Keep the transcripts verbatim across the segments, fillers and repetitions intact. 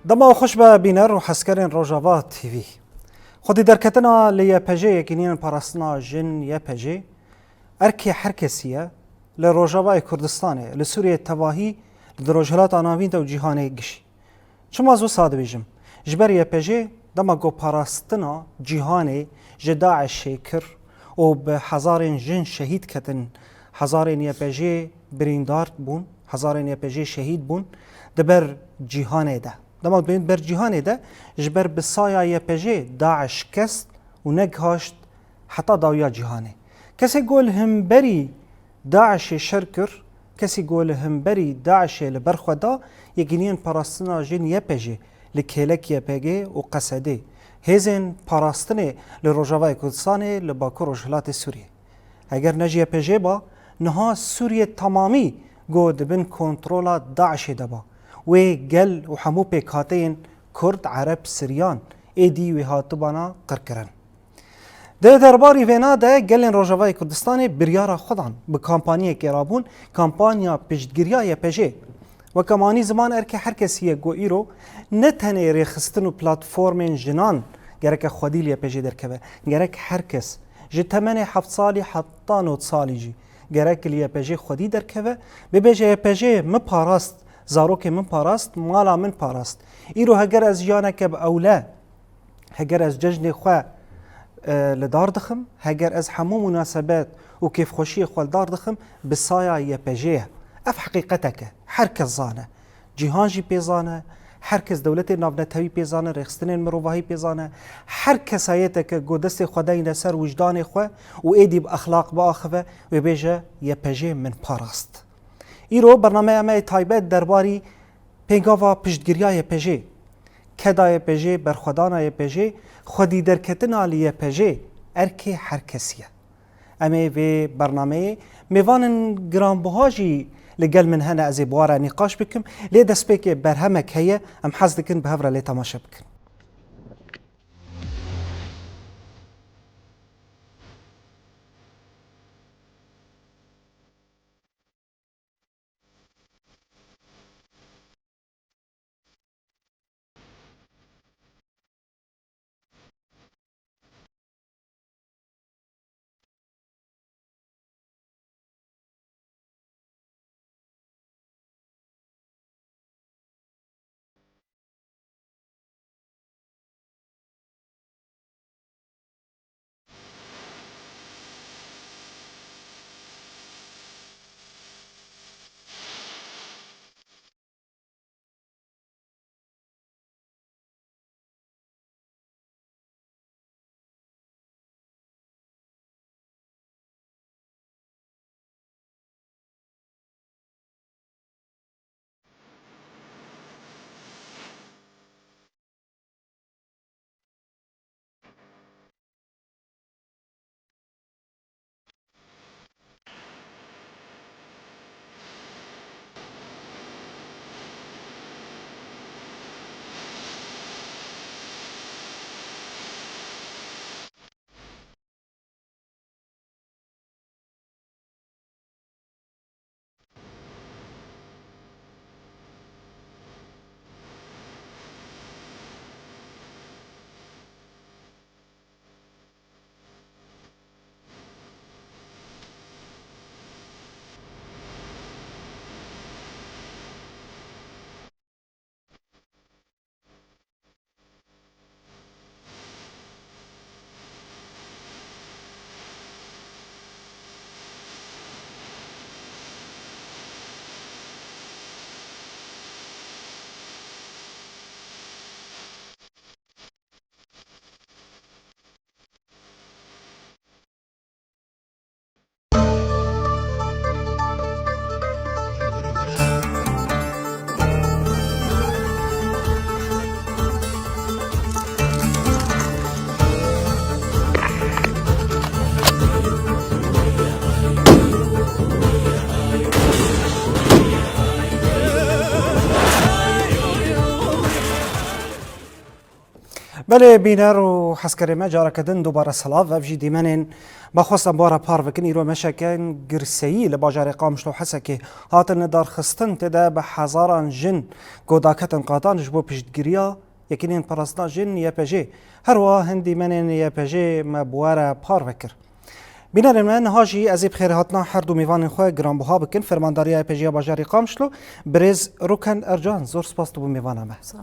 Dema xweş be bîner û hezkerên Rojava T V. Xwedî derketina li Y P J, Yekîniyên Parastina Jin, Y P J, erkê her kesî ye. Li Rojavayê Kurdistanê, li Sûriyê tevahî, li Rojhilata Navîn de û cîhanê gişî. Çima ez wisa dibêjim? Ji ber Y P J dema ku parastina cîhanê ji DAIŞê kir û bi hezarên jin şehîd ketin, hezarên Y P J birîndar bûn, hezarên Y P J şehîd bûn di ber cîhanê de. Dema dibên ber cîhanê de, ji ber bi saya Y P J DAIŞ kest û negihaşt heta dawiya cîhanê. Kesê ku li hemberî DAIŞê şer kir, kesî ku li hemberî DAIŞê li ber xwe da, Yekîniyên Parastina Jin, Y P J, li kêlek Y P G û Qesedê, hêzên parastinê li Rojavayê Kurdistanê, li Bakur Rojhilatê Sûriyê. Heger ne ji Y P J ba, niha Sûriyê temamî ku di bin kontrola DAIŞê de ba. Wê gel û hemû pêkhateyên Kurd, Ereb, Siryan êdî wê hatibana qirkirin. Di derbarî vêna de gelên Rojavayê Kurdistanê biryara xwe dan, bi kampanyekê rabûn, kampanya piştgiriya Y P J. Weke manî ziman erkê her kesî ye ku îro ne tenê rêxistin û platformên jinan gereke xwedî li Y P J derkeve, gerek her kes, ji temenê heft salî heta nod salî jî gerek li Y P J xwedî derkeve, bibêje, Y P J min parast, zarokê min parast, mala min parast. Îro heger ez jiyaneke bi ewle, heger ez cejnê xwe, e, li dar dixim, heger ez hemû munasebet û kêfxweşiyê xwe li dar dixim, bi saya Y P J ye. Ev heqîqetek e. Her kes zane. Cîhan jî pê zane. Her kes, dewletên navnetewî pê zane, rêxistinên mirovahî pê zane. Her kesayeteke ku destê xwe deyne ser wijdanê xwe û êdî bi exlaq biaxive, wê bêje, Y P J min parast. Îro bernameya me yê taybet derbarî pêngava piştgiriya Y P J, keda Y P J, berxwedana Y P J, xwedî derketina li Y P J, erkê her kesî ye. Em ê vê bernameyê mêvanên giranbiha jî li gel min hene, ez ê bi wan re nîqaş bikim, lê destpêkê berhemek heye, em hez dikin bi hev re lê temaşe bikin. Belê bîner û hezkerê me, careke din dubare silav. Ev jî dîmenên me xwestin bi we re parve bikin. Îro meşeke girseyî li bajarê Qamişlo û Hesekê hatin lidarxistin, tê de bi hezaran jin ku daketin qadan ji bo piştgiriya Yekîneyên Parastina Jin, Y P J. Her wiha hin dîmenên Y P J me bi we re parve kir. Bînerên me, niha jî ez ê bi xêrhatina her du mêvanên xwe giranbuha bikim. Fermandariya Y P J ya bajarê Qamişlo, birêz Rûken Ercan, zor spas tu bû mêvana me. Sağ ol.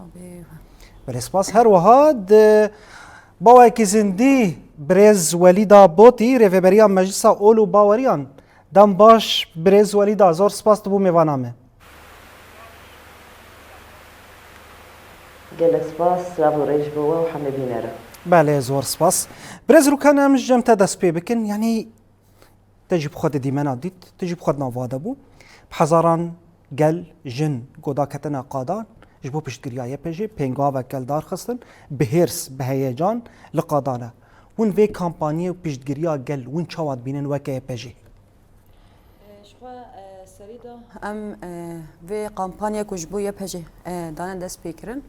Belê spas. Her wiha di bawekî zindî birêz Welîda Botî, rêveberiya Meclisa Ol û Baweriyan. Dem baş birêz Welîda, zor spas tu bû mêvana me. Gelek spas, silav û rêz bo we û hemê bînera. Belê, zor spas. Birêz Rûken, em ji cem te dest pê bikin. Yanî te jî bi xwe di dîmena dît, tu jî bi xwe di nav de bû. Bi hezaran gel, jin ku daketine qadan ji bo piştgiriya Y P J, pêngaveke li dar xistin, bi hêrs, bi heyecan li qadan e. Hûn vê kampanyê û piştgiriya gel hûn çawa dibînin weke Y P J? Ji xwe, e, serî de em, e, vê kampanya ku ji bo Y P J, e, dane dest pê kirin.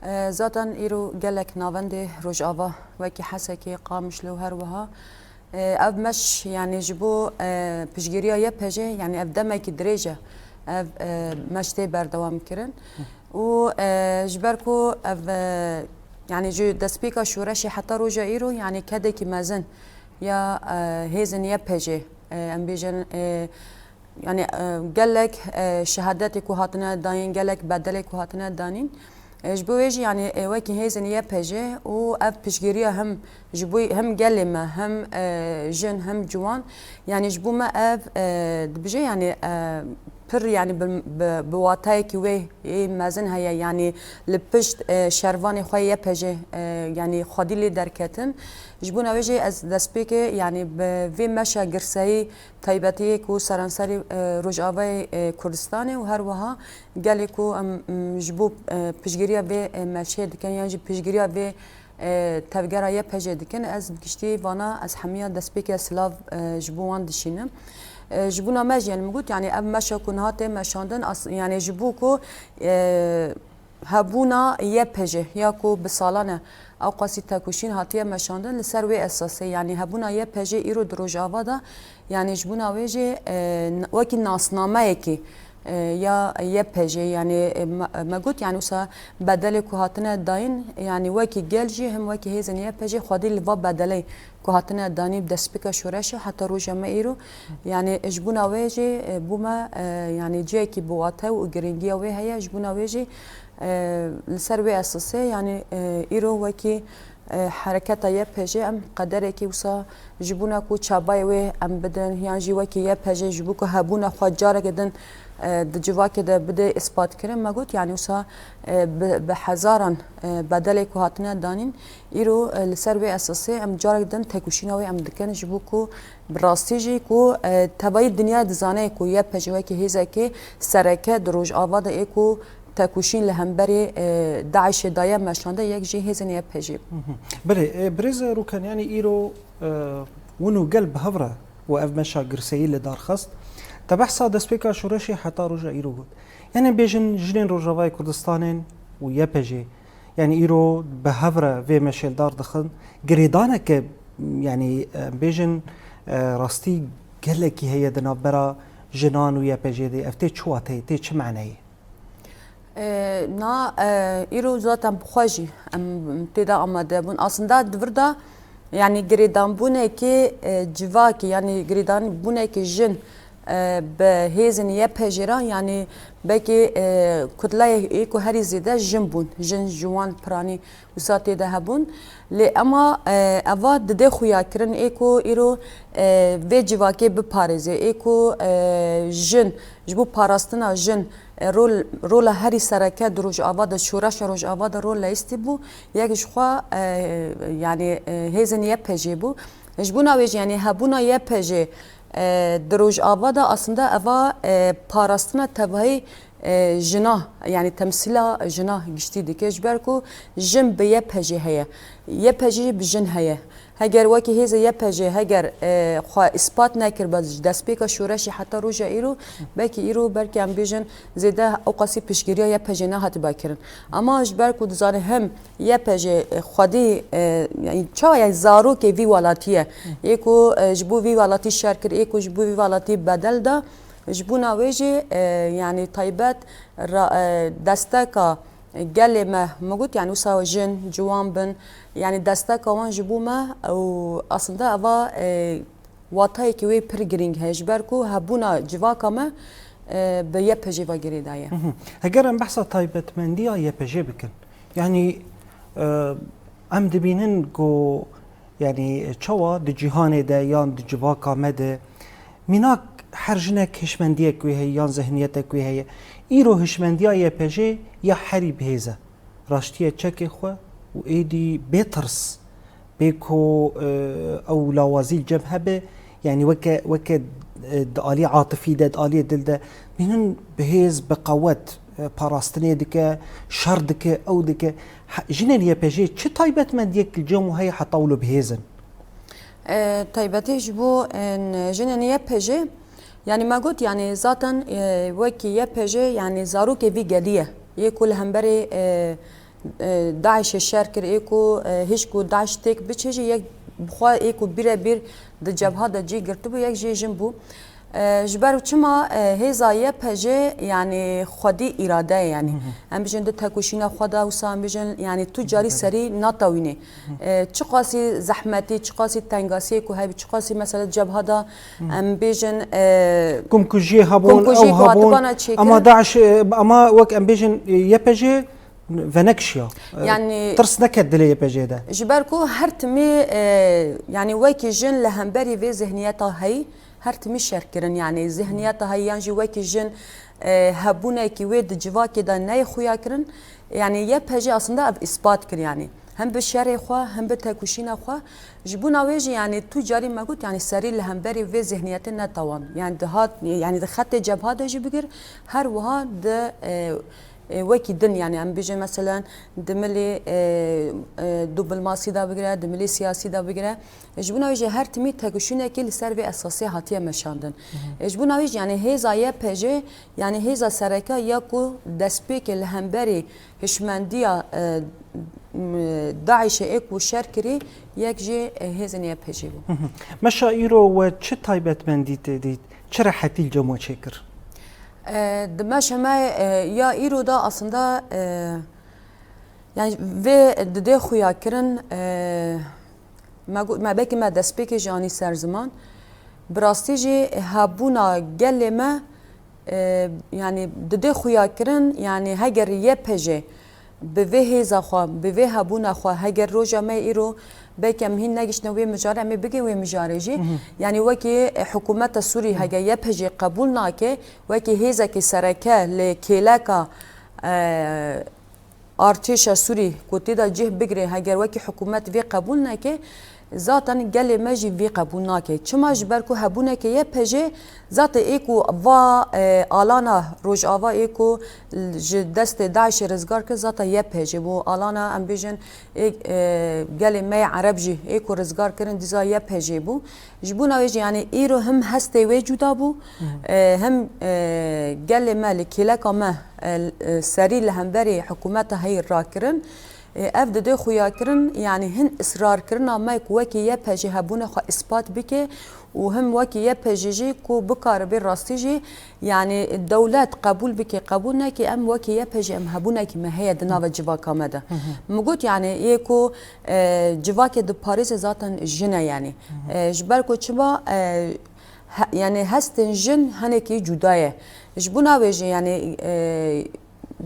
E, zaten îro gelek navendê Rojava wekî Hesekê, Qamişlo her wiha, e, ev meş, yanî ji bo, e, piştgiriya Y P J, yanî ev demekî dirêj e, ev, e, meş tê berdewam kirin. Û, e, ji ber ku ev, e, yanî ji destpêka şoreşê heta roja îro, yanî kedekî mezin ya, e, hêzên Y P J, e, em bêjin, e, yanî, e, gelek, e, şehadetê ku hatine dayîn, gelek bedelê ku hatine danîn. E, ji bo wê jî, yanî, e, wekî hêzên Y P J û ev piştgiriya him ji bo, him gelê me, him, e, jin, him ciwan, yanî ji bo me ev, e, dibêje, yanî, e, pir, yanî bi, bi, bi wateyekî wê yê mezin heye, yanî li pişt, e, şervanê xwe Y P J, e, yanî xwedî lê derketin. Ji bona wê jî ez destpêkê, yanî bi vê meşa girseyî taybetiyê ku seranserî, e, Rojavayê, e, Kurdistanê û her wiha gelê ku em, m, ji bo, e, piştgiriya vê, e, meşê dikin yan jî piştgiriya vê, e, tevgera Y P J dikin, ez bi giştî vana ez hemiya destpêkê silav, e, ji bo wan dişînim. E, ji bona me jî, yanî min got, yanî ev meşa ku niha tê meşandin, as-, yanî ji bo ku, e, hebûna Y P J ya ku bi salan e ewqasî tekoşîn hatiye meşandin, li ser wê esasê, yanî hebûna Y P J îro di Rojava de, yanî ji bona wê jî, e, n-, wekî nasnameyekî, e, ya Y P J, yanî, e, me, me got, yanî wisa bedelê ku hatine dayîn, yanî wekî gel jî him wekî hêzên Y P J xwedî li va bedelê ku hatine danî bi destpêka şoreşê heta roja me îro, yanî ji bona wê jî, e, bo me, e, yanî cihekî bi wate û girîngiya wê heye, ji bona wê jî, e, li ser wê esasê, yanî, e, îro wekî, e, hereketa Y P J em qederekî wisa ji bona ku çabayê wê em bidin, yan jî wekî Y P J ji bo ku hebûna xwe careke din, e, di civakê de bide îspat kirin. Me got, yanî wisa, e, bi, bi hezaran, e, bedelê ku hatine danîn, îro, e, li ser wê esasê em careke din tekoşîna wê em dikin, ji bo ku bi rastî jî ku, e, tevayî dinya dizane ku Y P J wekî hêzekê sereke di Rojava de ê ku tekoşîn li hemberî, e, DAIŞê daye meşande, yek jî hêzên Y P J bû. Mhm. Belê, e, birêz Rûken, yanî îro, e, win û gel bi hev re û ev meşa girseyî li dar xist. Te behsa destpêka şoreşê heta roja îro got. Yanî bêjin jinên Rojavayê Kurdistanên û Y P J, yanî îro bi hev re vê meşê li dar dixin. Girêdaneke, yanî, e, bêjin, e, rastî gelekî heye di navbera jinan û Y P J de. Ev tê çi wateyê, tê çi maneyê? E, na, e, îro zaten bi xwe jî em tê de amade bûn. Aslında di vir de, yanî girêdanbûnekê, e, civakî, yanî girêdanbûnekê jin, e, bi hêzên Y P J re, yanî belkî, e, kutleyê ê ku herî zêde jin bûn, jin, ciwan, piranî wisa tê de hebûn. Lê ema, e, eva dide xuyakirin ê ku îro, e, vê civakê biparêze, ê ku, e, jin, ji bo parastina jin, e, rol, rola herî sereke di Rojava de, şoreşa Rojava de rol leyîstî bû. Yek ji xwe, e, yanî, e, hêzên Y P J bû. Ji bona wê jî, yanî hebûna Y P J, e, di Rojava de aslında eva, e, parastina tevahî, e, jina, yanî temsîla jina giştî dike. Ji ber ku jin bi Y P J heye. Y P J jî bi jin heye. Heger wekî hêzê Y P J heger, e, xwe îspat nekiribe ji destpêka şoreşê heta roja îro, belkî îro, belkî em bêjin zêde ew qasî piştgiriya Y P J nehatibe kirin. Ama ji ber ku dizane hem Y P J, e, xwedî, e, yanî çawa, yanî zarokê vî welatî ye. Ê ku, e, ji bo vî welatî şer kir, ê ku ji bo vî welatî bedel da, ji bona wê jî, e, yanî taybet ra-, e, desteka gelê me, min got, yanî wisa jin, ciwan bin, yanî desteka wan ji bo me û aslında eva, e, watayekî wê pir girîng heye, ji ber ku hebûna civaka me, e, bi Y P J ve girêdaye. Mhm. Heger em behsa taybetmendiya Y P J bikin, yanî, e, em dibînin ku, yanî çawa di cîhanê de yan di civaka me de mînak her jinek hişmendiyek wê heye yan zihniyetek wê heye. Îro hişmendiya Y P J ya herî bihêz e. Raştiye çekê xwe û êdî bê tirs, bê ku, e, ew lawazî li cem hebe, yanî weke, weke, e, di alî atifî de, di alî dil de, bînin bihêz, bi qewet, e, parastinê dike, şer dike, ew dike. He, jinên Y P J çi taybetmendiyek li cem û heye heta wilo bihêz in? E, taybetî ji bo, e, jinên Y P J, yanî me got, yanî zaten, e, wekî Y P J, yanî zarokê vî gelî ye. Yê ku li hemberî, e, e, DAIŞê şer kir, ê ku, e, hişk û DAIŞ têk biçe jî yek bi xwe ê ku birebir di cebha de cî girtibû, yek jê jin bû. E, ji ber çima, e, hêza Y P J, yanî xwedî îrade ye, yanî. Hı hı. Em bijin di tekoşîna xwe de wisa em bijin, yanî tu carî serî natewînê. Hı. E, çiqasî zehmetî, çiqasî tengasiyê ku hebî, çiqasî mesela cebha de, hı, em bêjin, e, Kumkujiyê hebûn, kumkujiyê ew ku hebûn, hatibana çêkirin. Ama DAIŞ, e, ama wek em bêjin, e, Y P J venekişiya. E, Yanî tirs neket dilê Y P J de. Ji ber ku her timî, e, yanî wekî jin li hemberî vê zihniyeta heyî, her timî şer kirin, yanî zihniyeta heyî yan jî wekî jin, e, hebûnekî wê di civakê de neyê xuya kirin, yanî Y P J aslında ev îspat kir, yanî hem bi şerê xwe hem bi tekoşîna xwe. Ji bona wê jî, yanî tu carî me got, yanî serî li hemberî vê zihniyetê netawan, yanî dihat, yanî di xetê cebha de jî bigir, her wiha di, e, e, wekî din, yanî em bêjin meselen di milê, e, e, dûbilmasî de bigire, di milê siyasî de bigire. Ji bona wê jî her timî tekoşînekî li ser vê esasê hatiye meşandin. Hı hı. E, ji bona wê jî, yanî hêza Y P J, yanî hêza sereke ya ku destpêkê li hemberî hişmendiya, e, m, DAIŞê ê ku şer kirî, yek jî, e, hêzên Y P J bû. Hı hı. Meşa îro we çi taybetmendî tê dît? Çi rehetî li cem we çêkir? E, di meşa me, e, ya îro de aslında, e, yanî vê didê xuyakirin, e, me got, me belkî me destpêkê jî anî ser ziman. Bi rastî jî hebûna gelê me, e, yanî didê xuyakirin, yanî heger Y P J bi vê hêza xwe, bi vê hebûna xwe, heger roja me îro belkî em hîn negiştine wê mijarê, em ê bigê wê mijarê jî. Hı hı. Yanî wekî, e, hikûmeta Sûrî, hı, heger Y P J qebûl nake, wekî hêzekî sereke li kêleka, e, artêşa Sûrî ku tê de cih bigire, heger wekî hikûmet vê qebûl neke, zaten gelê me jî vê qebûl nake. Çima? Ji ber ku hebûneke Y P J, zaten ê ku va, e, alana Rojava ê ku ji destê DAIŞê rizgar kir, zaten Y P J bû. Alana, em bêjin, ê, e, gelê me yê Ereb jî ê ku rizgar kirin, dîsa Y P J bû. Ji bona wê jî, yanî îro him hestê wê cuda bû, Hı hı. e, him, e, gelê me li kêleka me, e, e, serî li hemberî hikûmeta heyî rakirin. E, ev dide xuyakirin, yanî hin israrkirina me ku wekî Y P J hebûna xwe îspat bike û him wekî Y P J jî ku bikaribe rastî jî, yanî dewlet qebûl bike, qebûl neke, em wekî Y P J em hebûnekî me heye di nava civaka me de. Hı hı. Min got, yanî yê ku, e, civakê diparêze zaten jin e, yanî. Hı hı. E, ji ber ku çima, e, he-, yanî hestên jin hinekî cuda ye. Ji bona wê jî, yanî, e,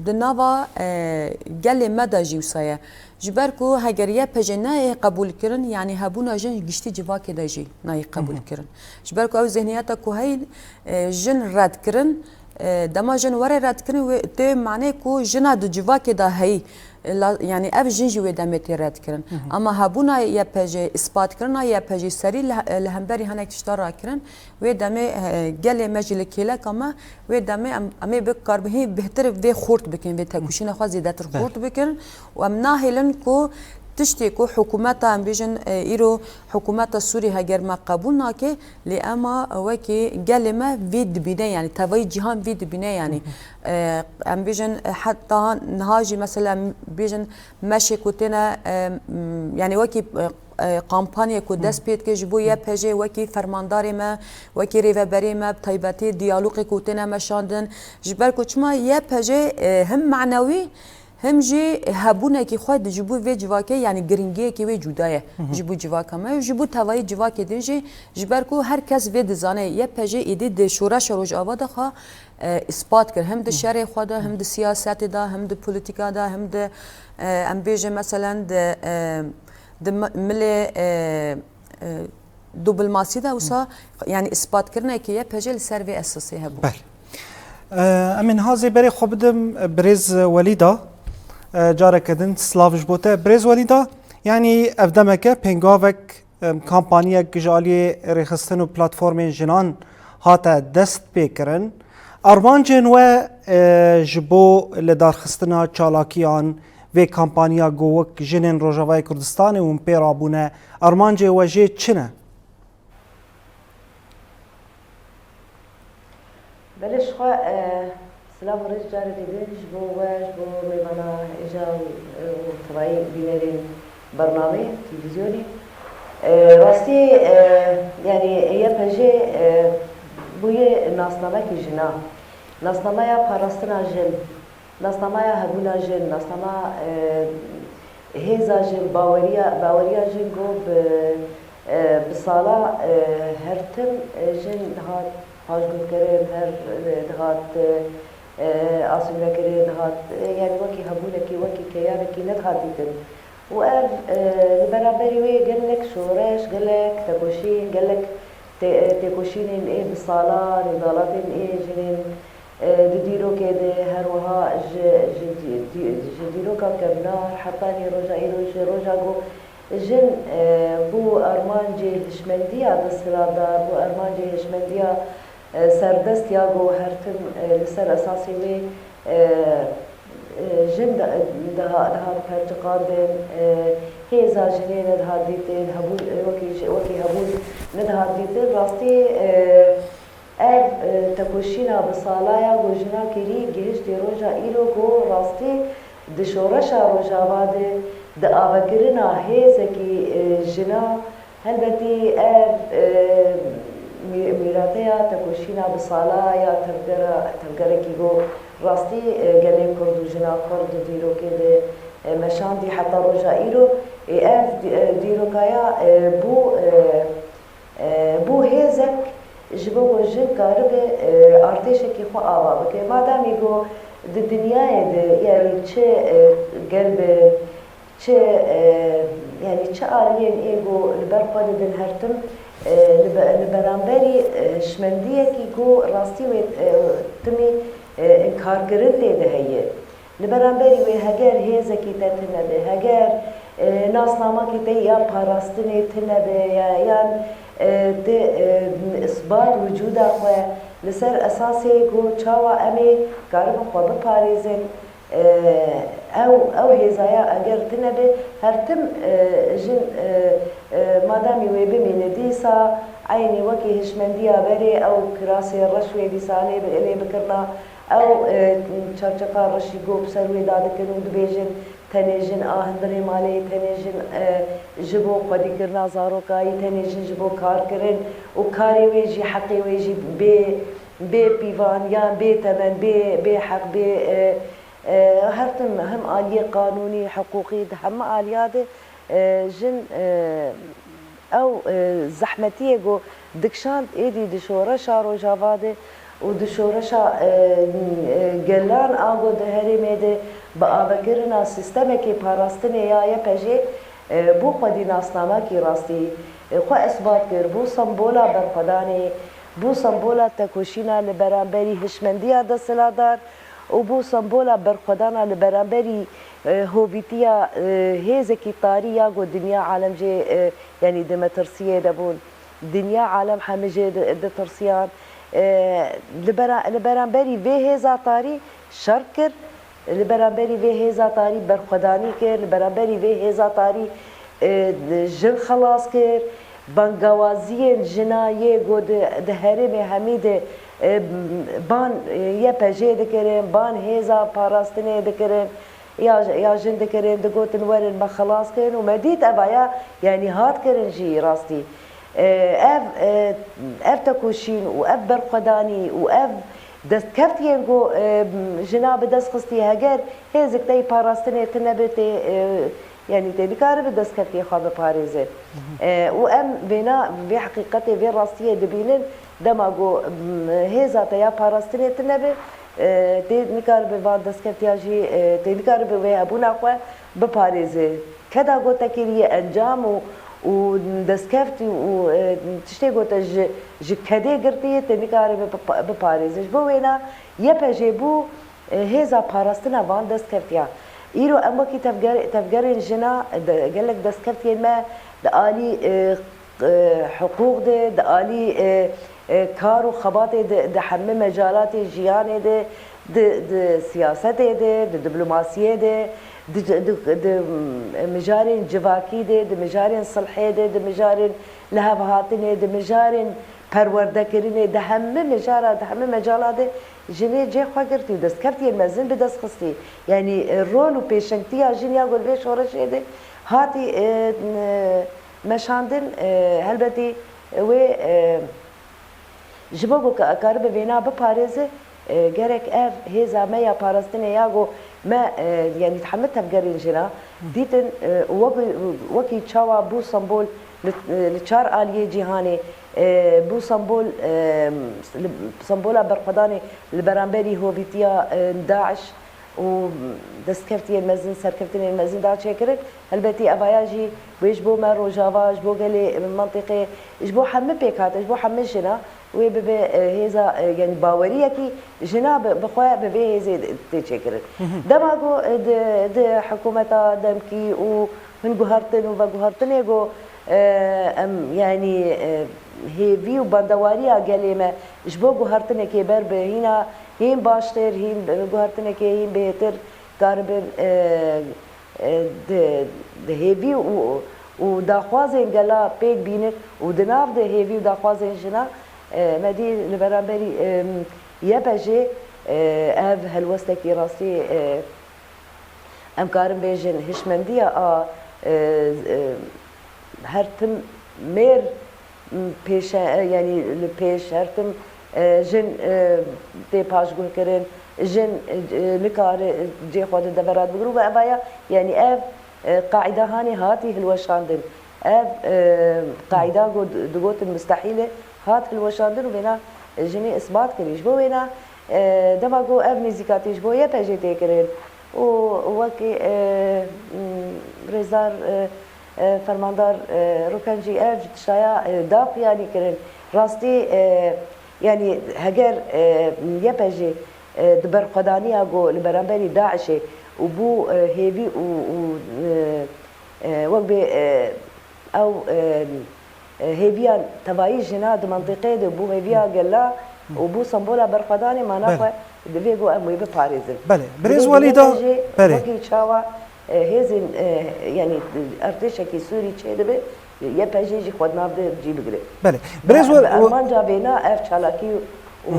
di nava, e, gelê me de jî wisa ye. Ji ber ku heger Y P J neyê qebûlkirin, yanî hebûna jin giştî civakê de jî nayê Hı hı. qebûlkirin. Ji ber ku ew zihniyeta ku heyî, e, jin redkirin, E, dema jin were redkirin, wê tê manê ku jina di civakê de heyî. E, la, yanî ev jin jî wê demê tê redkirin. Ama hebûna Y P J, îspatkirina Y P J serî li, li hemberî hinek tişta rakirin, wê demê, e, gelê me jî li kêleka me, wê demê em, em ê bikaribin hîn bêhtir vê xurt bikin, vê tekoşîna xwe zêdetir xurt bikin û em nahêlin ku tiştê ku hikûmeta, em bêjin, e, îro hikûmeta Sûrî heger me qebûl nake, lê ema wekî gelê me vê dibîne, yanî tevayî cîhan vê dibîne, yanî, e, em bêjin, e, heta niha jî mesela em bêjin meşê ku têne, e, m, yanî wekî, e, e, kampanyê ku dest pê dike ji bo Y P J, wekî fermandarê me, wekî rêveberê me, bi taybetî diyalogê ku têne meşandin, ji ber ku çima Y P J, e, him manewî, him jî hebûnekî xwe di ji bo vê civakê, yanî giringiyekî wê cuda ye ji bo civaka me û ji bo tevayî civakê din jî, ji ber ku her kes vê dizane, Y P J êdî di şoreşa Rojava de xwe, e, îspat kir. Him di şerê xwe de, him di siyasetê de, him di polîtîka de, him di, e, em bêjin meselen di, e, di mi-, milê, e, e, dubulmasî de wisa, yanî îspatkirinekê Y P J li ser vê esasê hebû. Belê. E, em ê niha zê berê xwe bidim, e, birêz Welîda, e, careke din silav ji bo te. Birêz Welîda, yanî ev demeke pêngavek, em, kampanyek ji aliyê rêxistin û platformên jinan hate destpêkirin. Armancên we, e, ji bo lidarxistina çalakiyan vê kampanya ku wek jinên Rojavayê Kurdistanê hûn pê rabûne, armancê we jê çi ne? Belê, ji xwe, e, silav û rêz carekê din ji bo we, ji bo mêvana hêja û, e, û tevayî bînerên bernameyê televîzyonê. E, rastî, e, yanî Y P J, e, bûye nasnamekî jina. Nasnameya parastina jin. Nasnameya hebûna jin, nasnama, e, hêza jin, baweriya, baweriya jin ku bi, e, bi sala, e, her tim, e, jin dihat paşgirtkirin, her, e, dihat, e, asîmlekirin, dihat, e, yanî wekî hebûnekî, wekî keyanekî nedihat dîtin. Û ev, e, li beramberî wê gelek şoreş, gelek tekoşîn, gelek tê-, têkoşînên ê bi salan û dalatên ê jinên, e, di dîrokê de, her wiha ji, ji dî-, dî-, ji dîroka kevnar hetanî roja îro, ji roja ku jin, e, bo armancê hişmendiya desthilatdar, bo armancê hişmendiya, e, serdest ya ku her tim, e, li ser esasê wê, e, e, jin de, diha-, dihat perçiqandin, e, hêza jinê nedihat dîtin, hebûn, e, wekî ji, wekî hebûn nedihat dîtin. Rastî, e, ev, e, tekoşîna bi salaya ku jina kirî gihiştê roja îro ku rastî di şoreşa Rojava de di avekirina hêzekî, e, jina Helbetî ev, e, mî-, mîrateya tekoşîna bi sala ya tevgera, tevgerekî ku rastî, e, gelê Kurd û jina Kurd di dîrokê de, e, meşandî heta roja îro, ê ev dî-, e, dîrokaya, e, bû, e, e, bû hêzek ji bo ku jin karibe, e, artêşekî xwe ava bike. Mademî ku di dinyayê de, yanî çi, e, gel bi Çi, e, yanî çi aliyên ê ku li ber xwe didin her tim, e, li be-, li beramberî, e, hişmendiyekî ku rastî wê, e, timî, e, înkarkirin tê de heye. Li beramberî wê heger hêzekî te tune be, heger, e, nasnamakî te ya parastinê tune be, ya, yan, e, te, e, isbat wicûda xwe li ser esasê ku çawa em ê karibin xwe biparêzin, Ew, ew hêzaya eger tune be, her tim, e, jin, e, e, madamî wê bimîne dîsa, eynî wekî hişmendiya berê, ew kirasê reş wê dîsa lê bi-, lê bikirina, ew, e, çerçeqa reşî go bi ser wê dadikin û dibêjin, tenê jin a hundirê malê, tenê jin, e, ji bo xwedîkirina zarokayî, tenê jin ji bo karkirin û karê wê jî, heqê wê jî bê, bê pîvan yan bê temen, bê, bê heq, bê, e, E, her tim hem aliyê qanûnî, hiqûqî, di hemî aliya de, e, jin, e, ew, e, zehmetiyê ku dikişand êdî di şoreşa Rojava de û di şoreşa, e, e, gelan a ku di herêmê de bi avekirina sîstemekê parastinê ya Y P J'ê, e, bû xwedî nasnamekî rastî, e, xwe isbat kir, bû sembola berxwedanê, Bû sembola tekoşîna li beramberî hişmendiya desthilatdar û bû sembola berxwedana li beramberî, e, hovîtiya, e, hêzekî tarî ya ku dinya alem jê, e, yanî di metirsiyê de bûn. Dinya alem hemî jê di, ditirsiyan. E, li bera-, li beramberî vê hêza tarî şer kir. Li beramberî vê hêza tarî berxwedanî kir, li beramberî vê hêza tarî, e, jin xelas kir. Bangawaziyên jina yê ku di, di herêmê hemî de, e, ban, e, Y P J'ê dikirin, ban hêza parastinê dikirin, ya, ya jin dikirin, digotin werin me xelas kirin û me dît eva ya, yanî hat kirin jî rastî. E, ev, e, ev tekoşîn û ev berxwedanî û ev destkeftiyên ku, e, jina bi dest xistî, heger hêzik te yî parastinê tune be tê, e, yanî tê nikaribe destkeftiyê xwe biparêze. E, û em vêna, vê heqîqetê, vê rastiyê dibînin, dema ku, m, hêza te ya parastinê tune be, e, tê nikaribe van destkeftiya jî, e, tê nikaribe wê hebûna xwe biparêze. Keda ku te kiriye encam û, û destkeft û, e, tiştê ku te ji, ji kedê girtiye, te nikaribe bipa-, biparêze. Ji bo wêna Y P J bû, e, hêza parastina van destkeftiya. Îro em wekî tevger-, tevgerên jina, de, gelek destkeftiyên me di alî, e, e, hiqûq de, di alî, e, e, kar û xebatê de, di hemî mecalatê jiyanê de, di, di siyasetê de, di diplomasiyê de, di, di, di, mm, mijarên civakî de, di mijarên silhê de, di mijarên lihevhatinê, di mijarên perwerdekirinê, di hemî mijara, di hemî mecala de jinê cê xwe girtî û destkeftiyên mezin bi dest xistî. Yanî, e, rol û pêşengtiya jin ya ku li vê şoreşê de hatî, e, n-, meşandin, e, helbetî wê, e, ji bo ku ka-, karibe vêna biparêze, e, gerek ev hêza me ya parastinê ya ku me, e, yanî hemî tevgerên jina dîtin, e, wek-, wekî çawa bû sembol li, li çar aliyê cîhanê, e, bû sembol, e, li, sembola berxwedanê li beramberî hovîtiya, e, DAIŞ û destkeftiyên mezin, serkeftinên mezin da çêkirin. Helbetî evaya jî wê ji bo me Rojava, ji bo gelê mentiqê, ji bo hemî pêkhate, ji bo hemî jina wê bibe, e, hêza, e, yanî baweriyekî jina bi, bi xwe bi vê hêzê tê çêkirin. Dema ku, e, di, di hikûmeta demkî û hin guhertin û veguhertinê ku, e, em, yanî, e, hêvî û bandewariya gelê me ji bo guhertinekê ber bi hîna hîn baştir, hîn guhertinekê hîn bêhtir karibin, e, e, di, di hêvî û, û daxwazên gela pêk bînin û di nav de hêvî û daxwazên jina, e, me dî li beramberî, e, Y P J'ê, e, ev helwestekî rastî, e, em karin bêjin hişmendiya a, e, e, her tim mêr pêşe, e, yanî li pêş her tim, e, jin, e, tê paşguhkirin, jin, e, nikare cê xwe di devera de bigire û evaya, yanî ev, e, qaîda hanê hatî hilweşandin. Ev, e, qaîda ku di-, digotin mustehîl e, hat hilweşandin û vêna jinê isbat kirî. Ji bo wêna, e, dema ku ev nêzîkatî ji bo Y P J'ê tê kirin û wekî, e, m, rêzdar, e, e, fermandar, e, Rûken jî ev tiştaya, e, da xuyanî kirin. Rastî, e, yanî heger, e, Y P J, e, di berxwedaniya ku li beramberî DAIŞê û bû, e, hêvî û, û, e, e, wek bê, e, ew, e, e, hêviya tevayî jina di mentiqeyê de bû hêviya gela û bû sembola berxwedanê, mana Belê. xwe divê ku em wê biparêzin. Belê. Birêz Divê Welîda, Y P J belê. wekî çawa, e, hêzên, e, yanî artêşekî Sûrî çêdibe, Y P J jî xwe di nav de cî bigire. Belê. Birêz Bi, Wel-, bi armanca vêna ev çalakî û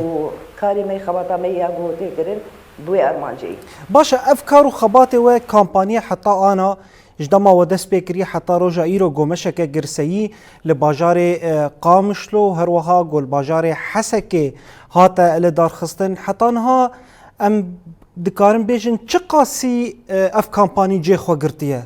karê me, xebata me ya ku tê kirin, bi wê armancê ye. Baş e, ev kar û xebatê we kampanyê heta ana Ji dema we dest pê kiriye heta roja îro gomeşeke girseyî li bajarê, e, Qamişlo û her wiha ku li bajarê Hesekê hate lidarxistin. Heta niha em dikarin bêjin çiqasî, e, ev kampanî cê xwe girtiye?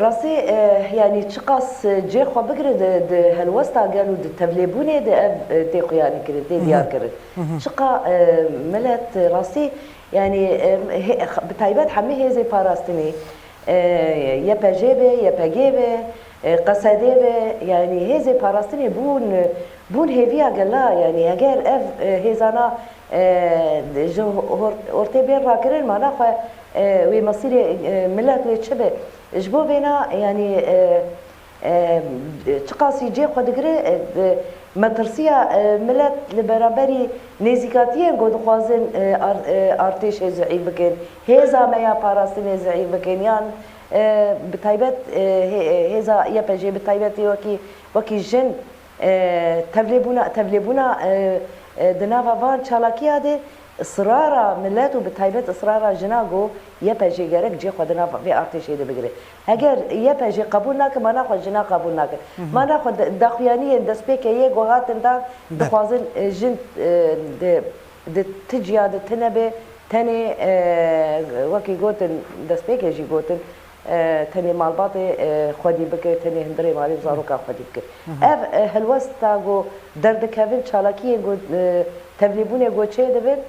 Rastî, e, yanî çiqas, e, cê xwe bigire di, di helwesta gel û di tevlêbûnê de ev, e, tê xuyanî kirin, tê Hı hı. diyar kirin. Hı hı. Çiqa, e, milet, e, rastî, yanî, e, hê-, bi taybet hemî hêzê parastinê, e, Y P J be, Y P G be, E, Qesedê ve, yanî hêzê parastinê bûn, bûn hêviya gela, yanî heger ev, e, hêzana, e, ji hor-, ortê bên rakirin, mana xwe, e, wê mesîrê, e, milet wê çi be? Ji bo vêna, yanî, e, e, çiqasî cê xwe digire, e, e, metirsiya, e, milet li beraberî nêzîkatiyên ku dixwazin, e, ar-, e, artêşê zihîf bikin, hêza me ya parastinê zihîf bikin, yan, e, bi taybet, e, hê-, hêza Y P G bi taybetî wekî, wekî jin, e, tevlêbûna, tevlêbûna, e, e, di nava van çalakiya de, israra milet û bi taybet israra jina ku Y P G gerek cê xwe di nav vê artêşê de bigire. Heger Y P G qebûl nake, mana xwe jina qebûl nake. Mana xwe de-, daxuyaniyên destpêkê yê ku hatin dan, dixwazin, e, jin, e, di, di ti ciya de tune be, tenê, e, wekî gotin, destpêkê jî gotin, e, tenê malbatê, e, xwedî bike, tenê hundirê malê û zaroka xwedî bike. Ev, e, helwesta ku derdikevin, çalakiyên ku, e, tevlîbûnê ku çê dibin,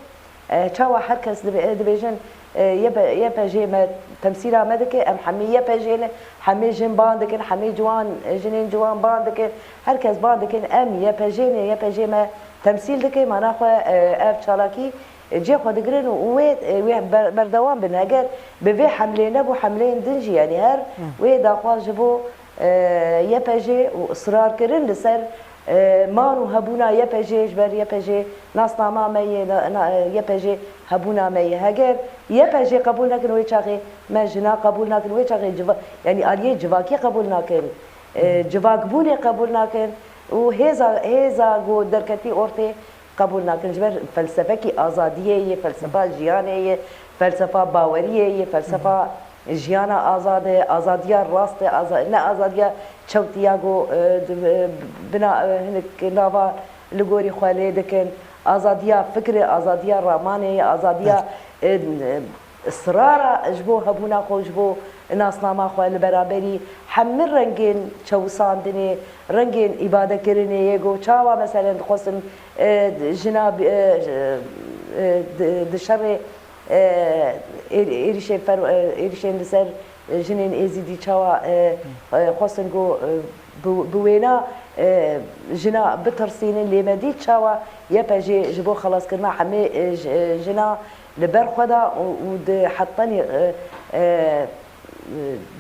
e, çawa her kes dibe-, e, dibêjin, e, Y P-, Y P G me temsîla me dike, em hemî Y P G ne, hemî jin ban dikin, hemî ciwan, e, jinên ciwan ban dikin, her kes ban dikin, em Y P G ne, Y P G me temsîl dike, mana xwe, e, ev çalakî, e, cê xwe digirin û wê, e, wê ber-, berdewam bin. Heger bi vê hemlê nebû, hemleyên din jî, yanî her wê daxwaz ji bo, e, Y P G û israr kirin li ser, e, man û hebûna Y P G, ji ber Y P G nasnama me ye, na-, na-, Y P G hebûna me ye. Heger Y P G qebûl nekin, wê çaxê me jina qebûl nakin, wê çaxê civa-, yanî aliyê civakî qebûl nakin, e, civakbûnê qebûl nakin û hêza, hêza ku derketî ortê qebûl nakin. Ji ber felsefekî azadiyê ye, felsefa jiyanê ye, felsefa baweriyê ye, felsefa jiyana azad e, azadiya rast e, aza-, ne azadiya çewtiya ku, e, di, e, bina, e, hinek nava li gorî xwe lê dikin. Azadiya fikirê, azadiya ramanê ye, azadiya, e, e, israra ji bo hebûna xwe, ji bo nasnama xwe li beraberî hemî rengên çewisandinê, rengên îbadekirinê yê ku çawa meselen dixwestin, e, jina, e, e, di, di şerê, e, êr-, êrişên fer-, e, êrişên li ser, e, jinên êzîdî çawa, e, e, xwestin ku, e, bi, bi wêna, e, jina bitirsînin, lê me dît çawa Y P G ji bo xelaskirina hemê, e, j-, e, jina li ber xwe da û, û di hetanî, e, e,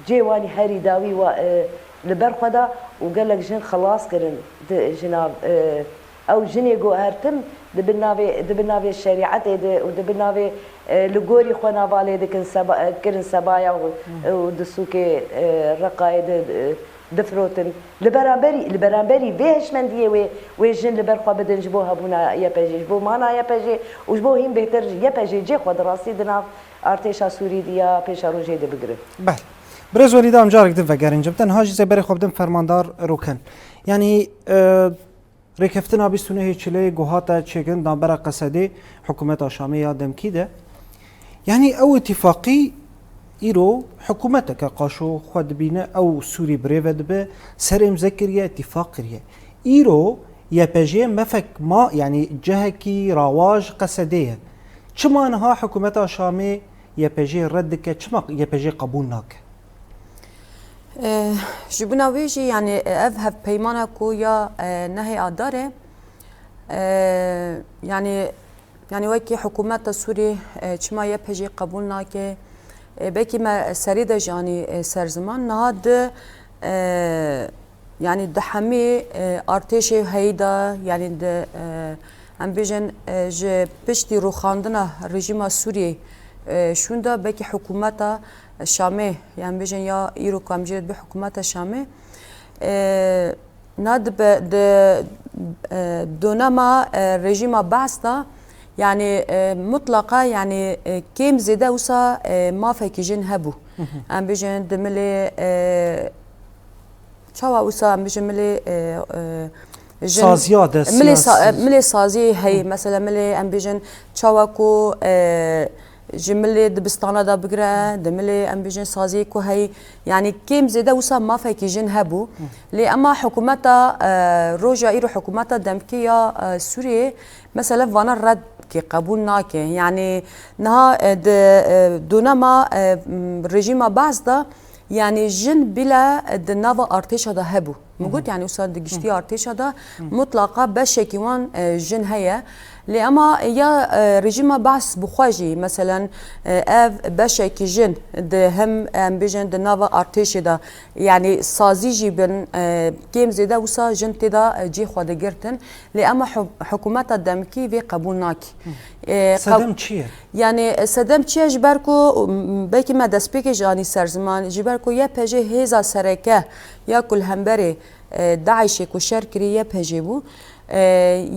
cê wanî herî dawî wa, e, li ber xwe da û gelek jin xelas kirin di jina, e, ew jinê ku her tim di bin navê, di bin navê şerîetê de û di bin navê, e, li gorî xwe nava lê dikin seba, e, kirin sebaya û, û di sûkê, e, Reqayê de, e, difirotin. Li beramberî, li beramberî vê hişmendiyê wê, wê jin li ber xwe bidin ji bo hebûna Y P G, ji bo mana Y P G û ji bo hîn bêhtir Y P G cê xwe di rastî di nav artêşa Sûrî de ya pêşerojê de bigire. Belê. Birêz Welî, da em carek din vegerin cem. Tenha jî zê berê xwe bidin Fermandar Rûken. Yanî, e, rêkeftina bîst û nehê Çileyê ku hate çêkirin di navbera Qesedê, hikûmeta Şamê ya demkî de. Yanî ew îtîfaqî îro hikûmeteke qaşo xwe dibîne, ew Sûrî birêve dibe, ser îmze kiriye, îtîfaq kiriye. Îro Y P G mefek ma, yanî cihekî rawaj Qesedê ye. Çima niha hikûmeta Şamê Y P G red dike, çima Y P G qebûl nake? E, ji bona wê jî, yanî, ev hevpeymana ku ya, e, nehê Adarê, e, yanî, yanî wekî hikûmeta Sûrî, e, çima Y P G qebûl nake, e, belkî me serî de jî anî, e, ser ziman. Niha di, e, yanî di hemî, e, artêşê heyî de, yanî di, e, em bêjin, e, ji piştî rûxandina rejîma Sûriyê, e, şûnda belkî hikûmeta Şamê, em bêjin ya îro ku em jê re dibe hikûmeta Şamê, e, na dibe, di, e, donema, e, rejîma Baas de, yanî, e, mutlaqa, yanî, e, kêm zêde wisa, e, mafekî jin hebû. Em bêjin di milê, e, çawa wisa em bêjin milê, e, e, jin, Saziya de milê sa-, siyasî. Milê saziyê heye. Mesela milê em bêjin çawa ku, e, ji milê dibistana de bigire, di milê em bêjin saziyê ku heye, yanî kêm zêde wisa mafekî jin hebû. Lê ema hikûmeta, e, roja îro hikûmeta demkî ya, e, Sûriyê mesela vana red ke, qebûl nake. Yanî niha, e, di, e, donema, e, m, rejîma Baas de Yanî jin bile di nava artêşa de hebû. Min got, yanî wisa di giştî artêşa de mutlaqa beşekî wan, e, jin heye. Lê ema ya, e, rejîma Behs bi xwe jî, meselen, e, ev beşekî jin di hem, em bêjin, di nava artêşê de, yanî sazî jî bin, e, kêm zêde wisa jin tê de, e, cihê xwe digirtin. Lê ema hu-, hikûmeta demkî vê qebûl nake. E, qe- Sedem çi ye? Yanî, e, sedem çi ye? Ji ber ku, m, belkî me destpêkê jî anî ser ziman, ji ber ku Y P G hêza sereke ya ku li hemberê, e, DAIŞê ku şer kirî Y P G bû, e,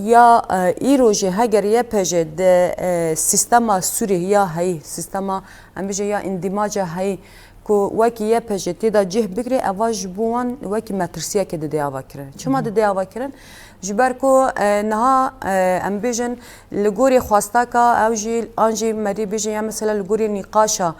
ya, e, îro jî heger Y P G di, e, sîstema Sûrî ya heyî, sîstema, em bêje ya îndîmaca heyî, ku wekî Y P G tê de cih bigire, eva ji bo wan wekî metirsiyekê dide ava kirin. Çima dide ava kirin? Ji ber ku, e, niha, e, em bêjin, li gorî xwesteka ew jî, an jî merî bêjin, ya mesela li gorî nîqaşa,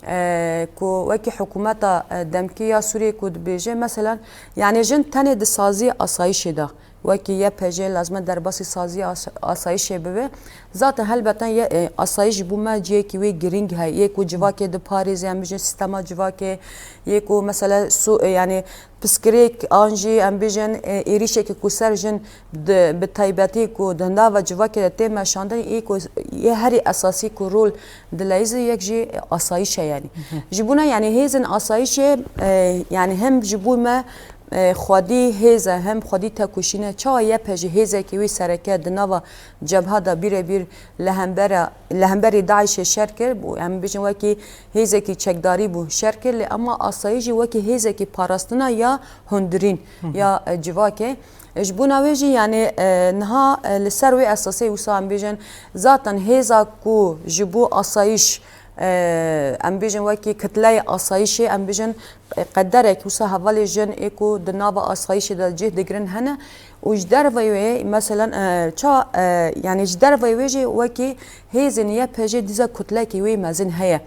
e, ku wekî hikûmeta, e, demkî ya Sûriyê ku dibêje, mesela, yanî jin tenê di sazî asayîşê de, wekî Y P G lazim e derbasî sazî as-, asayîşê bibe. Zaten helbete ye, e, asayîş ji bo me cihekî wê girîng heye. Yê ku civakê diparêze, em bijin sîstema civakê, yê ku mesela su-, e, yanî piskirêk an jî em bijin, e, êrîşekî ku ser jin di, bi taybetî ku di nava civakê de tê meşandin, yê ku yê herî esasî ku rol dileyîze yek jî asayîş e yanî. Ji bona yanî hêzên asayîşê, e, yanî hem ji bo me e, xwedî hêz e, hem xwedî tekoşîn e. Çawa Y P G hêzekî wî sereke di nava cebha de bîrebîr li hembera, li hemberî DAIŞê şer kir, bû, em bijin wekî hêzekî çekdarî bû şer kir, lê ema asayî jî wekî hêzekî parastina ya hundirîn, ya, e, civakê. E, ji bona wê jî, yanî, e, niha, e, li ser wê esasê wisa em bijin, zaten hêza ku ji bo asayîş, e, em bijin wekî kitleyê asayîşê, em bijin, e, qederek wisa hevalê jin ê ku di nava asayîşê de cih digirin hene û ji derveyê wê, meselen, e, ça, e, yanî ji derveyê wê jî wekî hêzên Y P G dîsa kutlekî wê mezin heye.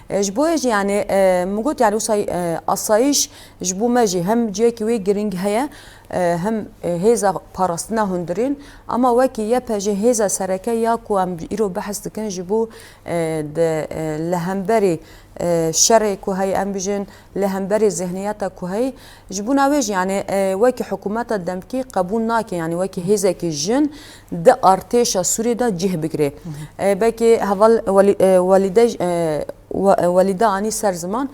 E, ji bo yê jî, yanî, e, min got, yanî wisa, e, asayîş ji bo me jî hem cihekî wê girîng heye, e, hem, e, hêza parastina hundirîn, ama wekî Y P G hêza sereke ya ku em îro behs dikin ji bo, e, di, e, li hemberî, e, şerê ku heye, em bijin, li hemberî zihniyeta ku heye, ji bona wê jî, yanî, e, wekî hikûmeta demkî qebûl nake, yanî wekî hêzekî jin di artêşa Sûriyê de cih bigire. E, belkî heval Welî-, e, Welîde, e, We-, Welîde anî ser ziman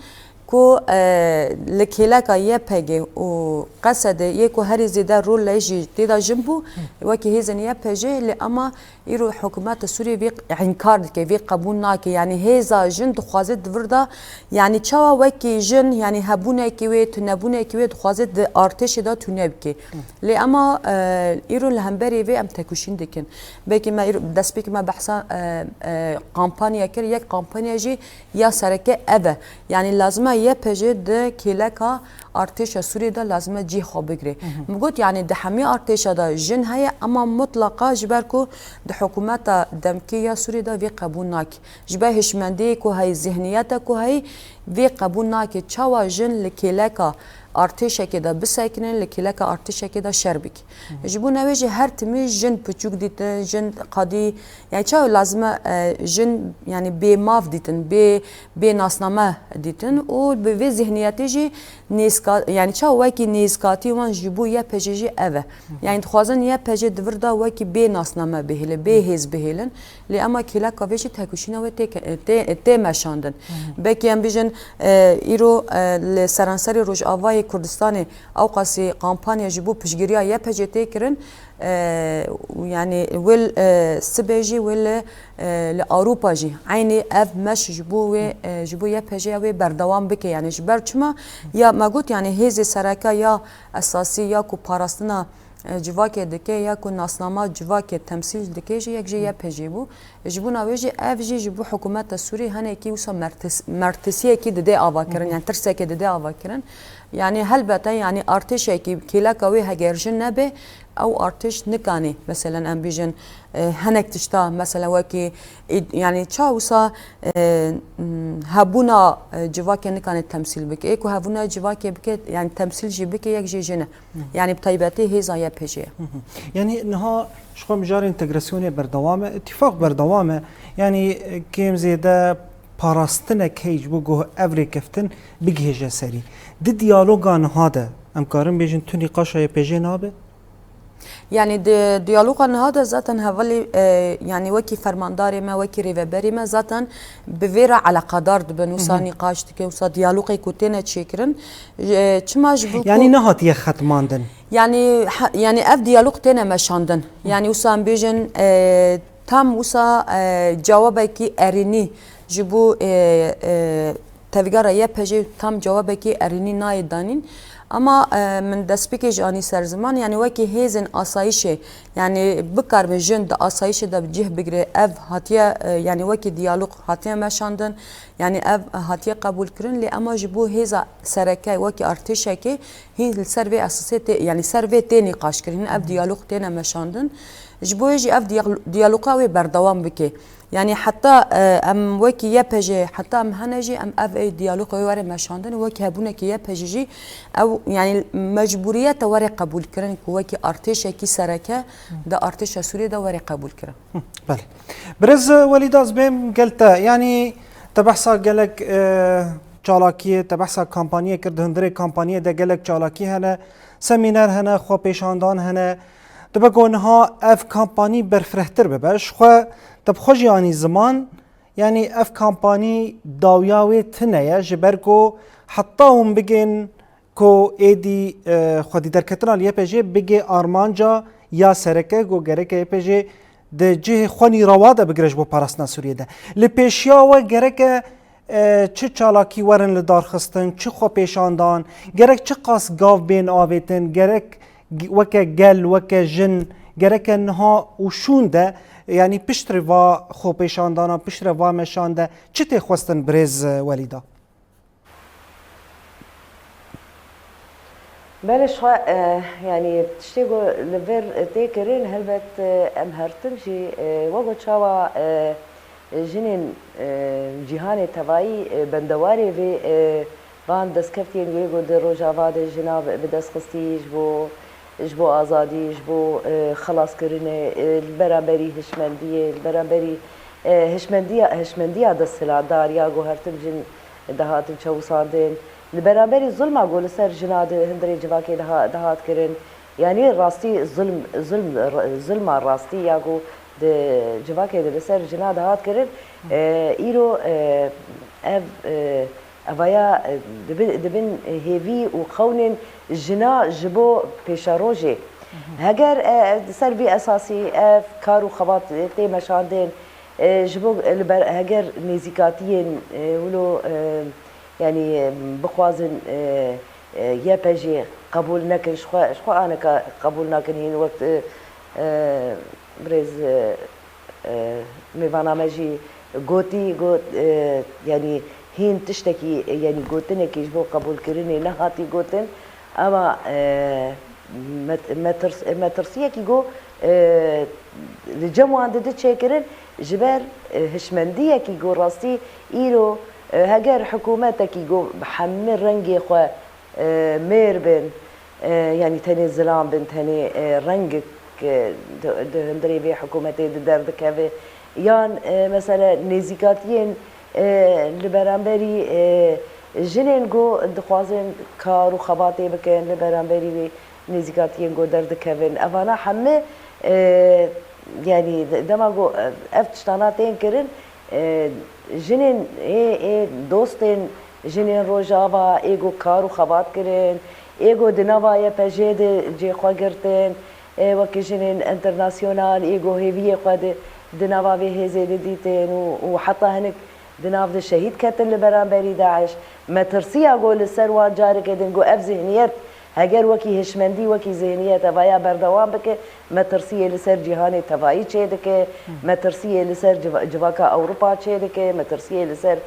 ku, e, li kêleka Y P G û Qesedê yê ku herî zêde rol lê jî tê de jin bû, wekî hêzên Y P G, lê ema îro hikûmeta Sûriyê vê înkar dike, vê qebûl nake. Yanî hêza jin dixwaze di vir de, yanî çawa wekî jin, yanî hebûnekî wê, tunebûnekî wê dixwaze di artêşê de tune bike. Lê ema, e, îro li hemberî vê em tekoşîn dikin. Belkî me îro, destpêkê me behsa, e, e, kampanya kir, yek kampanya jî ya sereke ev e. Yanî lazim e Y P G di kêleka artêşa Sûriyê de lazim e cih xwe bigire. Min got, yanî di hemî artêşa de jin heye, ema mutlaqa ji ber ku di hikûmeta demkî ya Sûriyê de vê qebûl nake. Ji ber hişmendiyê ku heye, zihniyeta ku heye, vê qebûl nake. Çawa jin li kêleka artêşekê de bisekinin, li kêleka artêşekê de şer bike. Ji bona wê jî her timî jin piçûk dîtin, jin qadî, yani çawa lazim e, e, jin, yani bê mav dîtin, bê, bê nasname dîtin û bi vê zihniyetê jî nêzka-, yani çawa wekî nêzkatî wan ji bo Y P G jî ev e. Yani dixwazin Y P G di vir de wekî bê nasname bihêle, bê hêz bihêlin. Lê ema kêleka vê jî tekoşîna wê tê ke-, tê, tê meşandin. Belkî em bijin, e, îro, e, li seranserê Rojavayê Kurdistanê ewqasî kampanya ji bo piştgiriya Y P G tê kirin. E, yani wê, e, sibê jî wê li, e, li Ewropa jî eynî ev meş ji bo wê, e, ji bo Y P G wê berdewam bike. Yani ji ber çima ya me got, yani hêzê sereke ya esasî ya ku parastina e, civakê dike ya ku nasnama civakê temsîl dike jî yek jê Y P G bû. Ji bona wê jî ev jî ji bo hikûmeta Sûrî hinekî wisa mertis-, mertisiyekî dide ava kirin, yani tirsekê dide ava kirin. Yani helbete yani artêşekî kêleka wê heger jin nebe, ew artêş nikanê, meselen em bijin, e, hinek tişta, mesela wekî îd-, yani ça wisa, e, m, hebûna, e, civakê nikanê temsîl bike. Ê ku hebûna civakê bike, yani temsîl jî bike, yek jê jin e. Yani bi taybetî hêza Y P G. Hı hı. Yani niha ji xwe mijarê entegrasyonê berdewam e, îtîfaq berdewam e. Yani, e, kêm zêde parastinek heye ji bo ku ev rêkeftin bigihêje serî. Di diyaloga niha de em karin bêjin tu nîqaşa Y P J nabe? Yani di diyaloga niha de zaten hevalî e, yani wekî fermandarê me, wekî rêveberê me zaten bi vê re eleqedar dibin, wisa nîqaş dikin, wisa diyalogê ku têne çêkirin. E, çima ji bo ku Yani nehatiye xetmandin. Yani, ha- yani ev diyalog têne meşandin. Yani wisa em bêjin e, tam wisa e, cewabekî erênî ji bo e, e, tevgera Y P J tam cewabekî erênî nayê danîn. Ama e, min destpêkê jî anî ser ziman, yani wekî hêzên asayişê, yani bikaribin jin di asayişê de bi cih bigire, ev hatiye e, yani wekî diyalog hatiye meşandin, yani ev hatiye qebûlkirin, lê ema ji bo hêza sereke wekî artêşekê hîn li ser vê esasê tê, yani ser vê tê nîqaşkirin, hîn ev diyalog têne meşandin. Ji bo yê jî ev diyal- diyaloga wê berdewam bike. Yani heta e, em wekî Y P J, heta em hene jî em ev ê diyaloga wê were meşandin, wekî hebûnekî Y P J jî ew yani mecbûriyete were qebûlkirin ku wekî artêşekî sereke di artêşa Sûriyê de were qebûlkirin. Belê. Birêz Welîd, ez bêm gel te. Yanî te behsa gelek e, çalakiyê, te behsa kampaniyê kir, di hundirê kampaniyê de gelek çalakî hene, semîner hene, xwepêşandan hene. Dibe ku niha ev kampanî berfirehtir bibe. Ji xwe te bi xwe jî anî ziman, yanî ev kampanî dawiya wê tune ye, ji ber ku heta hûn bigên ku êdî e, xwedî derketina li Y P J bigê armanca ya sereke ku gereke Y P J di cihê xwe nîrewa de bigire ji bo parastina Sûriyê de. Li pêşiya we gereke e, çi çalakî werin li darxistin, çi xwepêşandan, gerek çi qas gav bên avêtin, gerek g- weke gel, weke jin, gereke niha û şûn de, yanî piştre va xwepêşandana, piştre va meşan de çi tê xwestin birêz e, Welîda? Belê ji xwe e, yanî tiştê ku li vir tê kirin helbet e, em her tim jî e, wek ku çawa e, jinên e, cîhanê tevayî e, bendewarê vê e, van destkeftiyên wê ku di Rojava de jina bi dest xistî ji bo ji bo azadî, ji bo e, xelaskirinê, e, li beramberî hişmendiyê, li beramberî e, hişmendiya, hişmendiya desthilatdar ya ku her tim jin dihatin çewisandin, li beramberî zulma ku li ser jina di hundirê civakê diha- dihat kirin, yanî rastî zulm, zulm, zulma rastî ya ku di civakê de li ser jina dihat kirin, e, îro e, ev e, evaya e, di bin, di bin hêvî û xewnên jina ji bo pêşerojê. Heger e, ser vî esasî ev kar û xebat tê meşandin, e, ji bo li ber heger nêzîkatiyên e, wilo e, yanî e, bixwazin e, e, Y P J qebûl nekin, ji xwe, ji xwe aneka qebûl nakin hîn wek e, e, birêz e, e, mêvana me jî gotî, got e, yanî hîn tiştekî e, yanî gotinekî ji bo qebûlkirinê nehatî gotin, ama e, met- metirs- metirsiyekî got e, li cem wan didi çêkirin, ji ber e, hişmendiyekî got rastî îro e, heger hikûmetekî got bi hemî rengê xwe e, mêr bin, e, yanî tenê zilam bin, tenê e, rengek e, di di hundirê vê hikûmetê di derdikeve, yan e, mesele nêzîkatiyên e, li beramberî e, jinên ku dixwazin kar û xebatê bikin, li beramberî wê nêzîkatiyên ku derdikevin. Evana hemî e, yanî de- dema ku e, ev tiştana tên kirin, e, jinên ê, ê dostên jinên Rojava, ê ku kar û xebat kirin, ê ku di nava Y P J de cê xwe girtin, ê wekî jinên enternasyonal, ê ku hêviyê xwe di, di nava vê hêzê de dîtin û, û heta hinek di nav de şehîd ketin li beramberî DAIŞ. Metirsiya ku li ser wan careke din ku ev zihniyet heger wekî hişmendî, wekî zihniyet evaya berdewam bike, metirsiyê li ser cîhanê tevayî çêdike, metirsiyê li ser civa- civaka Ewropa çêdike, metirsiyê li ser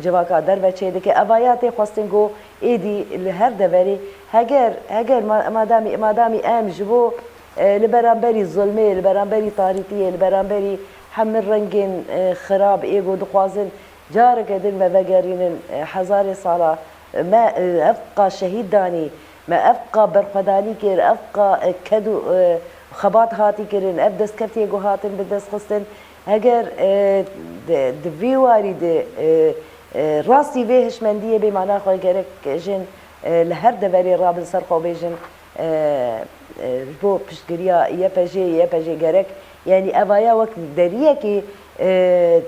civaka derve çêdike. Evaya tê xwestin ku êdî li her deverê heger, heger ma- madamî, madamî em ji bo e, li beramberî zulmê, li beramberî tarîtiyê, li beramberî hemî rengên e, xirab ê ku dixwazin careke din me vegerînin e, hezarê sala me e, ev qa şehîd danî, me ev qa berxwedanî kir, ev qa e, ked û e, xebat hatî kirin, ev destkeftiyê ku hatin bi dest xistin, Heger e, di, di vî warî de e, e, rastî vê hişmendiyê bê mana xwe gerek jin e, li her deverê rabin ser xwe bêjin e, e, ji bo piştgiriya Y P J, Y P J gerek, yanî evaya wek deriyekê e,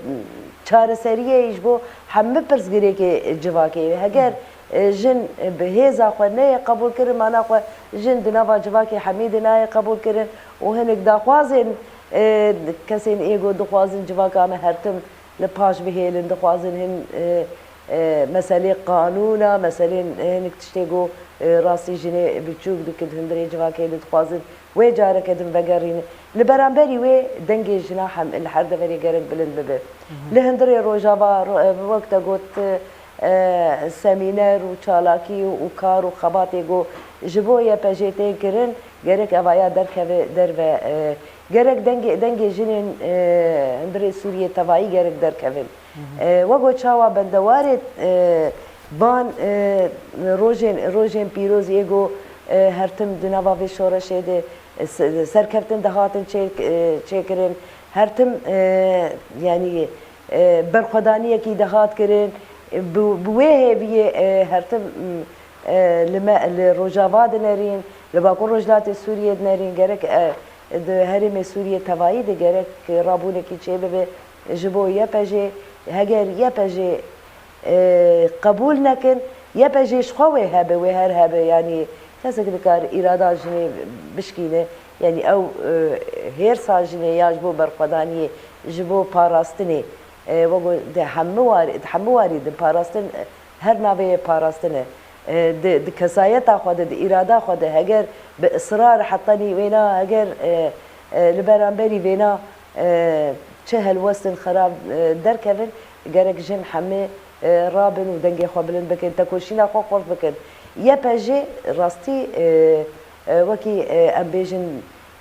çareseriyê ji bo hemî pirsgirêkê civakê. Heger e, jin bi hêza xwe neyê qebûl kirin, mana xwe jin di nava civakê hemî de nayê qebûl kirin û hinek daxwazên e, kesên ê ku dixwazin civaka me her tim li paş bihêlin, dixwazin hin e, e, meselê qanûna, meselên hinek tiştê ku e, rastî jinê biçûk dikin hundirê civakê de dixwazin wê careke din vegerînin. Li beramberî wê dengê jina hem li her deverê gerek bilind bibe. Li hundirê Rojava, ro- e, wek te got, e, semîner û çalakî û kar û xebatê ku ji bo Y P J tên kirin, gerek evaya derkeve derve. E, gerek dengê, dengê jinên e, hundirê Sûriyê tevayî gerek derkevin. E, wego çawa bendewarê e, van e, rojên, rojên pîroz yê ku e, her tim di nava vê şoreşê de e, se- serkeftin dihatin çê, e, çêkirin, her tim e, yanî e, berxwedaniyekî dihat kirin. E, bi, bi wê hêviyê e, her tim m, e, li me, li Rojava dinerîn, li Bakur Rojhilatê Sûriyê dinerîn, gerek e, di herêmê Sûriyê tevayî de gerek rabûnekî çêbibe ji bo Y P J. Heger Y P J e, qebûl nekin, Y P J ji xwe wê hebe, wê her hebe, yanî kesek dikar îrada jinê bişkîne, yanî ew e, hêrsa jinê ya ji bo berxwedaniyê, ji bo parastinê, e, wego di hemû warî, di hemû warî di parastin e, her navê yê parastin e. E, di, di kesayeta xwe de, di îrada xwe de, heger bi israr hetanî wêna, heger e, e, li beramberî vêna e, çi helwestin xerab e, derkevin, gerek jin hemê e, rabin û dengê xwe bilind bikin, tekoşîna xwe xurt bikin. Y P J rastî e, e, wekî e, em bêjin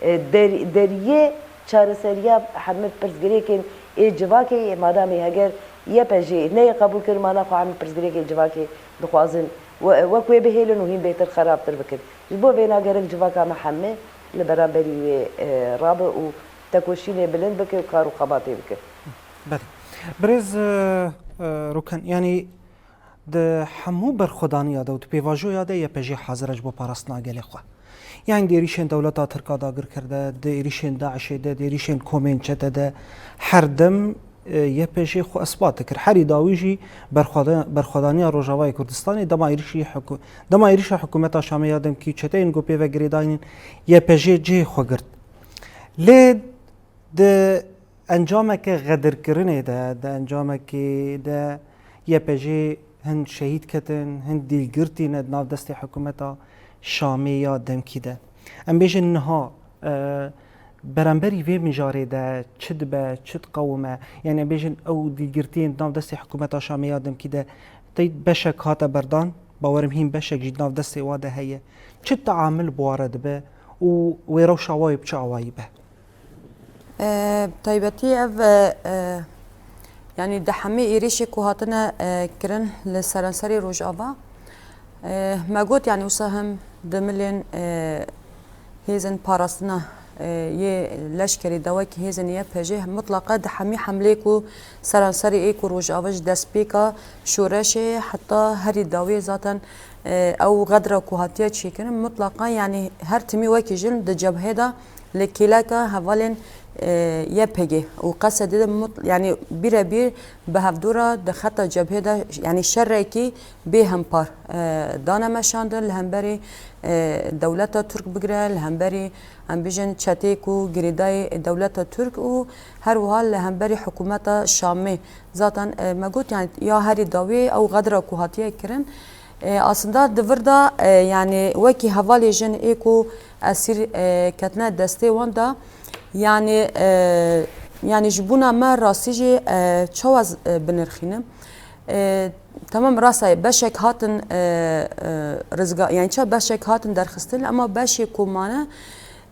e, der, deriyê çareseriya hemî pirsgirêkên ê civakê ye. Madamê heger Y P J neyê qebûl kir, mana xwe hemî pirsgirêkên civakê dixwazin we, wek wê bihêlin û hîn bêhtir xerabtir bikin. Ji bo vêna gerek civaka me hemî li beramberî wê e, rabe û tekoşînê bilind bike û kar û xebatê bike. Belê. Birêz e, e, Rûken, yanî di hemû berxwedaniya de û di pêvajoya de Y P J hazir e ji bo parastina gelê xwe. Yanî di êrîşên dewleta Tirk a dagirker de, di êrîşên DAIŞê de, di êrîşên komên çete de her dem e, Y P J xwe ispat dikir. Herî dawî jî berxweda- berxwedaniya Rojavayê Kurdistanê dema êrîşî hiku- dema êrîşa hikûmeta Şamê ya demkî û çeteyên ku pê ve girêdayîn Y P J cihê xwe girt. Lê di encameke xedirkirinê de, di encamekê de Y P J hin şehîd ketin, hin dîlgirtî ne di nav destê hikûmeta Şamê ya demkî de. Em bêjin niha e, beramberî vê mijarê de çi dibe, çi diqewime? Yanî em bêjin ew dîlgirtiyên di nav destê hikûmeta Şamê ya demkî de tey beşek hate berdan, bawerim hîn beşek jî di nav destê wa de heye. Çi teamil bi wa re dibe û wê rewşa wa wê bi çi awayî be? E, taybetî ev, e, e, yanî di hemî êrîşê ku hatine, e, kirin li seranserê Rojava, e, me got, yanî wisa hem di milên, e, hêzên parastina, e, yê leşkerî de wekî hêzên Y P J mutlaqa di hemî hemlê ku seranserê ê ku Rojava ji destpêka şoreşê heta herî dawî zaten, e, ew xedra ku hatiye çêkirin mutlaqa, yanî her timî wekî jin di cebhê de li kêleka hevalên, e, Y P G û Qesedê de mut-, yanî bîrebîr bi hevdû re di xeta cebhê de, yanî şerekî bê hempar, e, dane meşandin li hemberî, e, dewleta Tirk bigire, li hemberî, em bijin, çetê ku girêdayî dewleta Tirk û her wiha li hemberî hikûmeta Şamê. Zaten, e, me got, yanî ya herî dawî ew xedra ku hatiye kirin, e, aslında di vir de, e, yanî wekî hevalê jin ê ku esîr, e, ketine destê wan de, yanî, e, yanî ji bona me rastî jî, e, çawa z-, e, binirxînim? E, tamam, rast e, beşek hatin, e, e, rizga-, yanî ça beşek hatin derxistin, ama beşê ku mane,